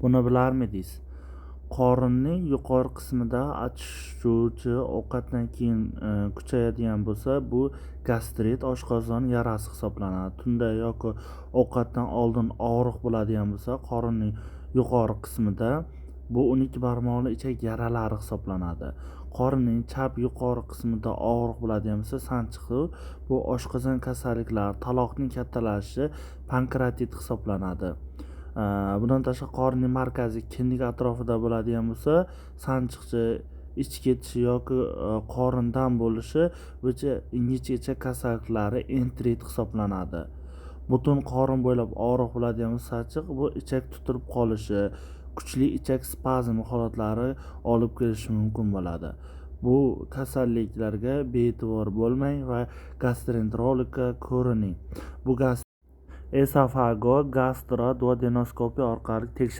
Buni bilarmidingiz? Qorinning yuqori qismida achishuvchi ovqatdan keyin kuchayadigan bo'lsa, bu gastrit, oshqozon yarasi hisoblanadi. Tunda yoki ovqatdan oldin og'riq bo'ladigan bo'lsa, qorinning yuqori qismida, bu 12 barmoqli ichak yaralari hisoblanadi. Qorinning chap yuqori qismida og'riq bo'ladigan bo'lsa, sanchiqi, bu oshqozon kasalliklari, taloqning kattalashishi, pankreatit hisoblanadi. Bundan tashqari, qorinning markaziy kindik atrofida bo'ladigan bo'lsa, sanchiqchi, ich ketishi yoki qorindan bo'lishi, bu ingichka ichak kasalliklari, enterit hisoblanadi. Butun qorin bo'ylab og'riq bo'ladigan bo'lsa, sanchiq, bu ichak tutilib qolishi, kuchli ichak spazmi holatlari olib kelishi mumkin bo'ladi. Bu kasalliklarga bee'tibor bo'lmang va gastroenterologga ko'rining. Bu esofago gastro duodenoskopiya orqali tekshir